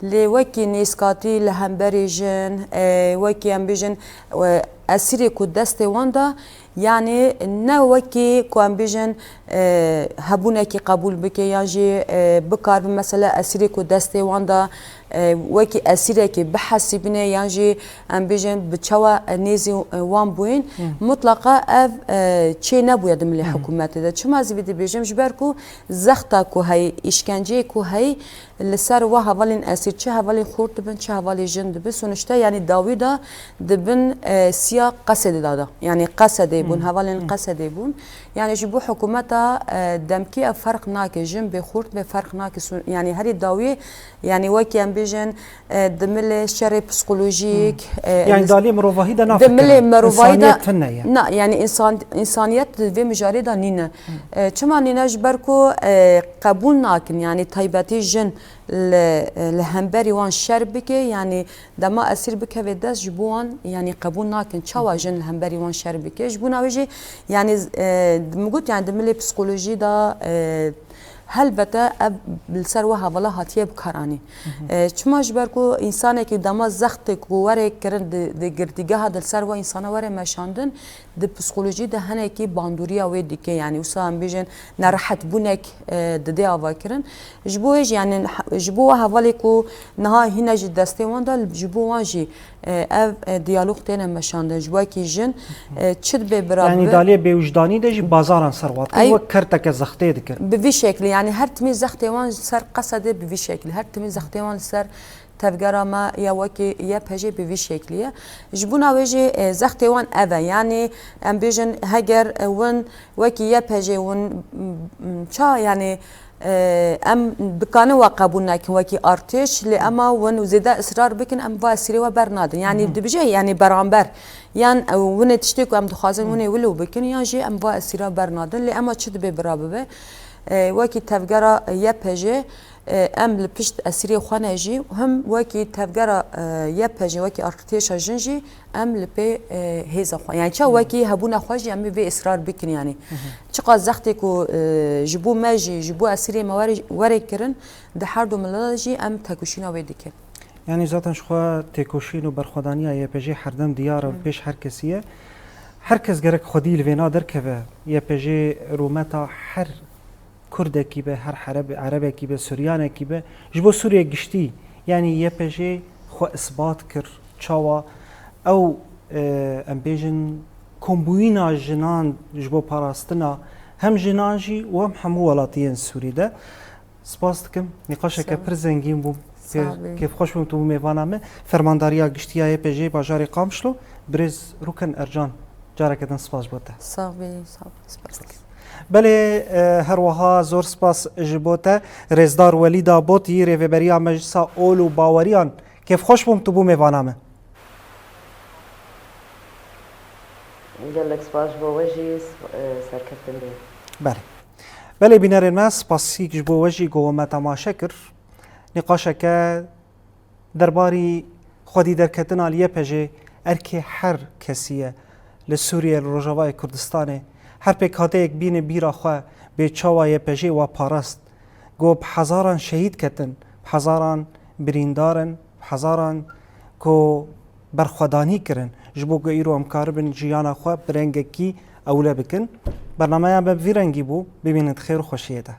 lê wekî nêzkatî li hemberî jin, e, wekî em bijin, e, esîrê ku destê wan de, yanî ne wekî ku em bêjin, e, hebûnekî qebûl bike yan jî, e, bikaribe mesela esîrê ku destê wan de, e, wekî esîrekî bihesibîne yan jî em bêjin bi çawa nêzî, e, wan bûyîn, mutlaqa ev, e, çê nebûye di milê hikûmetê de. Çima ez vî dibêjim? Ji ber ku zexta ku heyî, îşkenceyê ku heyî, li ser wa hevalên esîr, çi hevalên xort dibin, çi hevalê jin dibin. Sonuçta, yanî dawî de dibin, e, siya Qesedê de, de. Yanî Qesedê bûn, hevalên Qesedê bûn. Yanî ji bo hikûmeta, e, demkî ev ferq nake, jin bê xort bê ferq nake. Son-, yanî herî dawî, yanî wekî em bêjin, e, di milê şerê psikolojîk, e, Yani li-, daliyê mirovahî de di nafikirin. Milê mirovahî de İnsaniyet tune ye. Na, yanî însan-, însaniyet di vê mijarê de nîne. E, çima nîne? Ji ber ku, e, qebûl nakin, yanî taybetî jin li, li hemberî wan şer bike, yanî dema esîr bikeve dest ji bo wan, yanî qebûl nakin. Çawa jin li hemberî wan şer bike? Ji bona wê jî, yanî, e, min got, yanî di milê psikolojî de, e, helbete ev li ser we hevala hatiye bikaranî. E, çima? Ji ber ku însanekî dema zextê ku were kirin di, di girtîgeha de li ser we însana were meşandin, di psikolojî de hinekî bandoriya wê dike, yanî wisa em bêjin nerehetbûnek, e, didê avakirin. Ji bo wê jî, yanî, ji bo we hevalê ku niha hîne ji destê wan de, ji bo wan jî, e, ev, e, diyalog têne meşandin. Ji wekî jin, e, çi dibe bira Yani bibe? Daliyê bêwijdanî de jî bazaran ser wan dikin, Ey, wek kerteke zextê dikin. Bi vî şeklî, yanî her timî zextê wan li ser Qesedê bi vî şeklî, her timî zextê wan li ser tevgera me ya wekî Y P G bi vî şeklî ye. Ji bona wê jî, e, zextê wan ev e. Yanî em bêjin heger, e, win wekî Y P G win, m, m, ça, yanî, e, em dikanin we qebûl nekin wekî artêş, lê ema win zêde israr bikin, em va esîrê we bernadin. Yanî dibêje, yanî beramber. Yan, e, winê tiştê ku em dixwazin winê wilo bikin, yan jî em va esîra bernadin. Lê ema çi dibe bira bibe? E, wekî tevgera Y P G, e, em li pişt esîrê xwe ne jî, him wekî tevgera, e, Y P G, wekî artêşa jin jî em li pê, e, hêza xwe. Yani ça wekî hebûna xwe jî em ê vê israr bikin yani. Çiqas zextê ku, e, ji bo me jî, ji bo esîrê me were, were kirin, di her du milada jî em tekoşîna wê dikin. Yani zaten ji xwe têkoşîn û berxwedaniya Y P G herdem diyar e, pêş her kesî ye. Her kes gerek xwedî li vêna derkeve. Y P G rûmeta her Kurdekî be, her hereb-, Erebekî be, Suryanekî be, ji bo Sûriyê giştî, yanî Y P G xwe isbat kir, çawa ew, e, em bêjin, kombûyîna jinan ji bo parastina hem jinan jî û hem hemû welatiyên Sûrî de. Spas dikim, nîqaşeke Sağ ol. Pir zengîn bû. Sağ Kê-, bî. Kêfxweş bûm tu bû mêvana me. Fermandariya Giştî ya Y P G bajarê Qamişlo, birêz Rûken Ercan, careke din spas ji bo te. Sağ bî, sağ bî, spas dikim. Belê, e, her wiha zor spas ji bo te, Rêzdar Welîda Botî, rêveberiya Meclisa Ol û Baweriyan. Kêfxweş bûm tu bû mêvana me. Gelek spas ji bo we jî, s-, e, serkeftin bê. Belê. Belê bînerên me, spasîk ji bo we jî ku we me temaşe kir. Nîqaşeke derbarî xwedî derketina li Y P G erkê her kesî ye li Sûriye, li Rojavayê Kurdistanê. Her pêkhateyek bîne bîra xwe bê çawa Y P G wa parast. Ku bi hezaran şehîd ketin, bi hezaran birîndar in, bi hezaran ku berxwedanî kirin, ji bo ku îro em karibin jiyana xwe bi rengekî ewle bikin. Bernameya me bi vî rengî bû, bimînin di xêr û xweşiyê de.